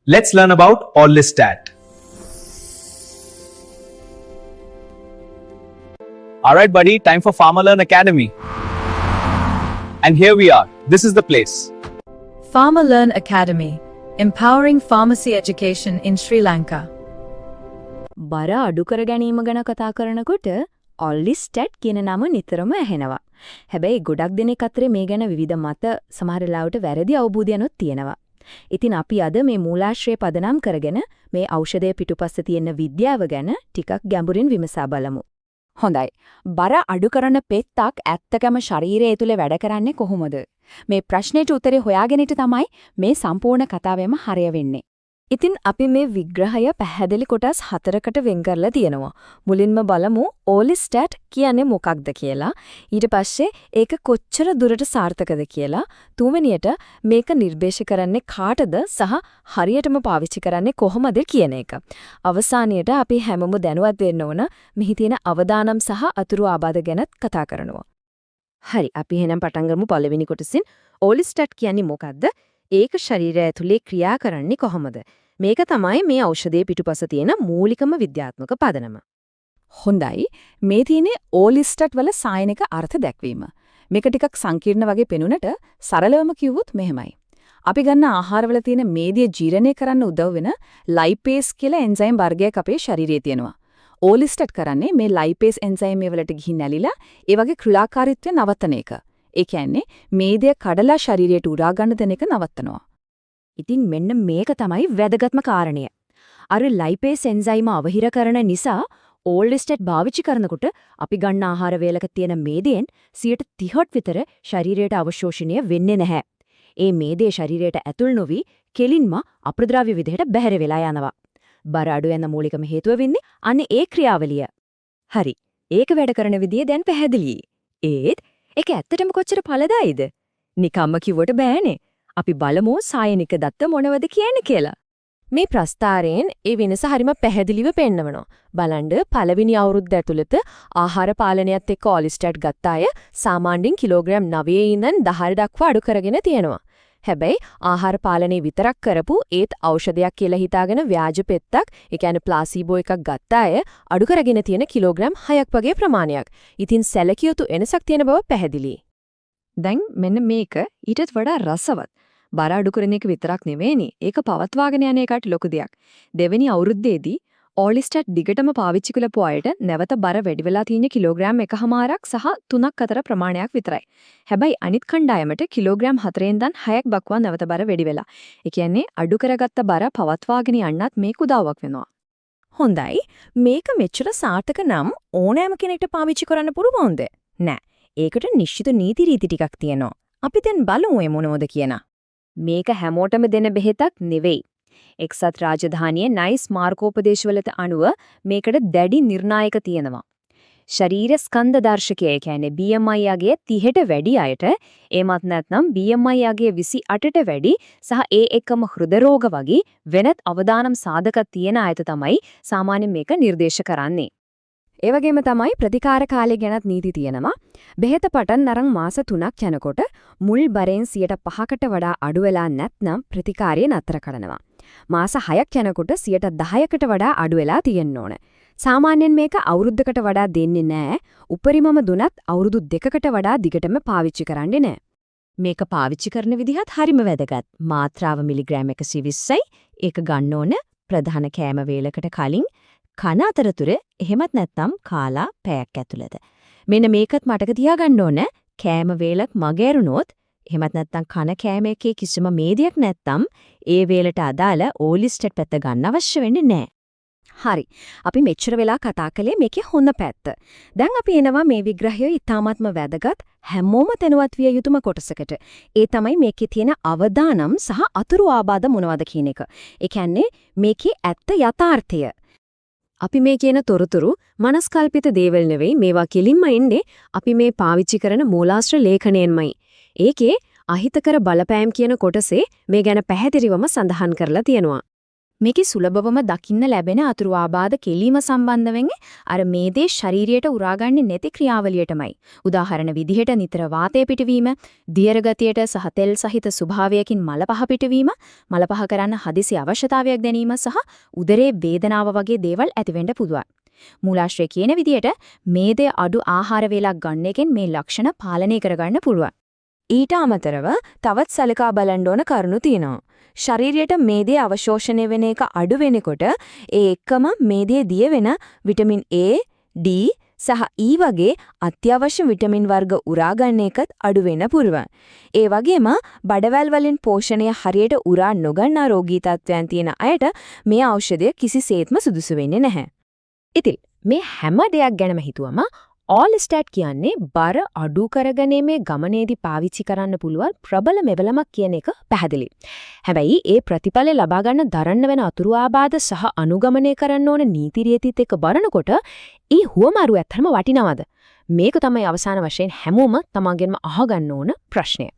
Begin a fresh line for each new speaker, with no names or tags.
Let's learn about Orlistat. Alright, buddy, time for PharmaLearn Academy. And here we are. This is the place.
PharmaLearn Academy, empowering pharmacy education in Sri Lanka.
බර අඩු කර ගැනීම ගැන කතා කරනකොට ඔල්ලිස්ටැට් කියන නම නිතරම ඇහෙනවා. හැබැයි ගොඩක් දෙනෙක් අතරේ මේ ගැන විවිධ මත, සමහර වෙලාවට වැරදි අවබෝධයනුත් තියෙනවා. ඉතින් අපි අද මේ මූලාශ්‍රය පදනම් කරගෙන මේ ඖෂධය පිටුපස්ස තියෙන විද්‍යාව ගැන ටිකක් ගැඹුරින් විමසා බලමු.
හොඳයි. බර අඩු කරන පෙත්තක් ඇත්තකම ශරීරය තුළ වැඩ කරන්නේ කොහොමද? මේ ප්‍රශ්නෙට උත්තරේ හොයාගෙන තමයි මේ සම්පූර්ණ කතාවෙම හරය වෙන්නේ.
ඉතින් අපි මේ විග්‍රහය පැහැදිලි කොටස් හතරකට වෙන් කරලා තියෙනවා. මුලින්ම බලමු ඕලිස්ටැට් කියන්නේ මොකක්ද කියලා. ඊට පස්සේ ඒක කොච්චර දුරට සාර්ථකද කියලා. තුන්වෙනියට මේක නිර්දේශ කරන්නේ කාටද සහ හරියටම පාවිච්චි කරන්නේ කොහොමද කියන එක. අවසානයේට අපි හැමෝම දැනුවත් වෙන්න ඕන මෙහි තියෙන අවදානම් සහ අතුරු ආබාධ ගැනත් කතා කරනවා.
හරි, අපි එහෙනම් පටන් ගමු පළවෙනි කොටසින්. ඕලිස්ටැට් කියන්නේ මොකද්ද? ඒක ශරීරය ඇතුලේ ක්‍රියා කරන්නේ කොහොමද? මේක තමයි මේ ඖෂධයේ පිටුපස තියෙන මූලිකම විද්‍යාත්මක පදනම.
හොඳයි. මේ තියෙන්නේ ඕලිස්ටැට් වල සායනික අර්ථ දැක්වීම. මේක ටිකක් සංකීර්ණ වගේ පෙනුනට සරලවම කිව්වොත් මෙහෙමයි. අපි ගන්න ආහාරවල තියෙන මේදිය ජීර්ණය කරන්න උදව් වෙන ලයිපේස් කියලා එන්සයිම් වර්ගයක් අපේ ශරීරයේ තියෙනවා. ඕලිස්ටැට් කරන්නේ මේ ලයිපේස් එන්සයිම් වලට ගිහින් ඇලිලා ඒ වගේ ක්‍රියාකාරීත්වය නවත්තන එක. ඒ කියන්නේ මේදය කඩලා ශරීරයට උරා ගන්න දෙන එක නවත්තනවා.
ඉතින් මෙන්න මේක තමයි වැදගත්ම කාරණය. අර ලයිපේස් එන්සයිම අවහිර කරන නිසා ඕල්ලිස්ටැට් භාවිචි කරනකොට අපි ගන්න ආහාර වේලක තියෙන මේදයෙන් 30ක් විතර ශරීරයට අවශෝෂණය වෙන්නේ නැහැ. ඒ මේදේ ශරීරයට ඇතුල් නොවි කෙලින්ම අප්‍රද්‍රව්‍ය විදිහට බැහැර වෙලා යනවා. බර අඩු වෙන මූලිකම හේතුව වෙන්නේ අන්න ඒ ක්‍රියාවලිය. හරි. ඒක වැඩ කරන විදිය දැන් පැහැදිලියි. ඒත් ඒක ඇත්තටම කොච්චර ඵලදායීද? නිකම්ම කිව්වට බෑනේ. අපි බලමු සායනික දත්ත මොනවද කියන්නේ කියලා.
මේ ප්‍රස්තාරයෙන් ඒ වෙනස හරිම පැහැදිලිව පෙන්නනවා. බලන්න, පළවෙනි අවුරුද්ද ඇතුළත ආහාර පාලනයත් එක්ක ඕලිස්ටැට් ගත්ත අය සාමාන්‍යයෙන් කිලෝග්‍රෑම් 9 ඉඳන් 10 දක්වා අඩු කරගෙන තියෙනවා. හැබැයි ආහාර පාලනය විතරක් කරපු ඒත් ඖෂධයක් කියලා හිතාගෙන ව්‍යාජ පෙත්තක්, ඒ කියන්නේ ප්ලාසීබෝ එකක් ගත්ත අය අඩු කරගෙන තියෙන කිලෝග්‍රෑම් 6ක් වගේ ප්‍රමාණයක්. ඉතින් සැලකිය යුතු වෙනසක් තියෙන බව පැහැදිලියි.
දැන් මෙන්න මේක ඊටත් වඩා රසවත්. බර අඩු කරන එක විතරක් නෙවෙයිනේ. ඒක පවත්වාගෙන යන එකට ලොකු දෙයක්. දෙවෙනි අවුරුද්දේදී ඕලිස්ටැට් දිගටම පාවිච්චි කළපු අයට නැවත බර වැඩි වෙලා තියෙන කිලෝග්‍රෑම් 1.5ක් සහ 3ක් අතර ප්‍රමාණයක් විතරයි. හැබැයි අනිත් කණ්ඩායමට කිලෝග්‍රෑම් 4 ඉඳන් 6ක් දක්වා නැවත බර වැඩි වෙලා. ඒ කියන්නේ අඩු කරගත්ත බර පවත්වාගෙන යන්නත් මේක උදව්වක් වෙනවා.
හොඳයි. මේක මෙච්චර සාර්ථක නම් ඕනෑම කෙනෙක්ට පාවිච්චි කරන්න පුළුවන්ද? නෑ. ඒකට නිශ්චිත නීති රීති ටිකක් තියෙනවා. අපි දැන් බලමු ඒ මොනවද කියලා.
මේක හැමෝටම දෙන බෙහෙතක් නෙවෙයි. එක්සත් රාජධානියේ නයිස් මාර්ගෝපදේශවලට අනුව මේකට දැඩි නිර්ණායක තියෙනවා. ශරීර ස්කන්ධ දර්ශකය, ඒ කියන්නේ BMI අගය 30ට වැඩි අයට, එමත් නැත්නම් BMI අගය 28ට වැඩි සහ ඒ එක්කම හෘද රෝග වගේ වෙනත් අවදානම් සාධක තියෙන අයට තමයි සාමාන්‍යයෙන් මේක නිර්දේශ කරන්නේ.
ඒ වගේම තමයි ප්‍රතිකාර කාලය ගැනත් නීති තියෙනවා. බෙහෙත පටන් අරන් මාස 3ක් යනකොට මුල් බරෙන් 5%කට වඩා අඩු වෙලා නැත්නම් ප්‍රතිකාරය නතර කරනවා. මාස 6ක් යනකොට 10%කට වඩා අඩු වෙලා තියෙන්න ඕන. සාමාන්‍යයෙන් මේක අවුරුද්දකට වඩා දෙන්නේ නෑ. උපරිමම දුනත් අවුරුදු 2කට වඩා දිගටම පාවිච්චි කරන්නේ නෑ.
මේක පාවිච්චි කරන විදිහත් හරිම වැදගත්. මාත්‍රාව මිලිග්‍රෑම් 120යි. ඒක ගන්න ඕන ප්‍රධාන කෑම වේලකට කලින්, කන අතරතුර, එහෙමත් නැත්නම් කාලා පැයක් ඇතුළත. මෙන්න මේකත් මතක තියාගන්න ඕන. කෑම වේලක් මගහැරුණොත්, එහෙමත් නැත්නම් කන කෑම එකේ කිසිම මේදියක් නැත්නම් ඒ වේලට අදාළ ඕලිස්ටැට් පැත්ත ගන්න අවශ්‍ය වෙන්නේ නැහැ.
හරි. අපි මෙච්චර වෙලා කතා කළේ මේකේ හොඳ පැත්ත. දැන් අපි එනවා මේ විග්‍රහය ඉතාමත්ම වැදගත්, හැමෝම දැනුවත් විය යුතුම කොටසකට. ඒ තමයි මේකේ තියෙන අවදානම් සහ අතුරු ආබාධ මොනවද කියන එක. ඒ කියන්නේ මේකේ ඇත්ත යථාර්ථය.
අපි මේ කියන තොරතුරු මනස්කල්පිත දේවල් නෙවෙයි, මේවා කෙලින්ම එන්නේ අපි මේ පාවිච්චි කරන මූලාශ්‍ර ලේඛනයෙන්මයි. ඒකේ අහිතකර බලපෑම් කියන කොටසේ මේ ගැන පැහැදිලිවම සඳහන් කරලා තියෙනවා. මේකේ සුලභවම දකින්න ලැබෙන අතුරු ආබාධ කෙලීම සම්බන්ධ වෙන්නේ අර මේදේ ශරීරයට උරාගන්නේ නැති ක්‍රියාවලියටමයි. උදාහරණ විදිහට නිතර වාතය පිටවීම, දියර ගතියට සහ තෙල් සහිත ස්වභාවයකින් මල පහ පිටවීම, මල පහ කරන්න හදිසි අවශ්‍යතාවයක් දැනීම සහ උදරයේ වේදනාව වගේ දේවල් ඇති වෙන්න පුළුවන්. මූලාශ්‍රය කියන විදිහට මේදේ අඩු ආහාර වේලක් ගන්න එකෙන් මේ ලක්ෂණ පාලනය කරගන්න පුළුවන්.
ඊට අමතරව තවත් සලකා බලන්න ඕන කරුණු තියෙනවා. ශරීරයට මේදේ අවශෝෂණය වෙන එක අඩු වෙනකොට ඒ එක්කම මේදේ දිය වෙන විටමින් A, D සහ E වගේ අත්‍යවශ්‍ය විටමින් වර්ග උරා ගන්න එකත් අඩු වෙන්න පුළුවන්. ඒ වගේම බඩවැල් වලින් පෝෂණය හරියට උරා නොගන්නා රෝගී තත්ත්වයන් තියෙන අයට මේ ඖෂධය කිසිසේත්ම සුදුසු වෙන්නේ නැහැ.
ඉතින් මේ හැම දෙයක් ගැනම හිතුවම ඕලිස්ටැට් කියන්නේ බර අඩු කරගැනීමේ ගමනේදී පාවිච්චි කරන්න පුළුවන් ප්‍රබල මෙවලමක් කියන එක පැහැදිලි. හැබැයි ඒ ප්‍රතිඵල ලබා ගන්න දරන්න වෙන අතුරු ආබාධ සහ අනුගමනය කරන්න ඕන නීති රීතිත් එක්ක බලනකොට ඒ හුවමාරුව ඇත්තටම වටිනවද? මේක තමයි අවසාන වශයෙන් හැමෝම තමන්ගෙන්ම අහගන්න ඕන ප්‍රශ්නය.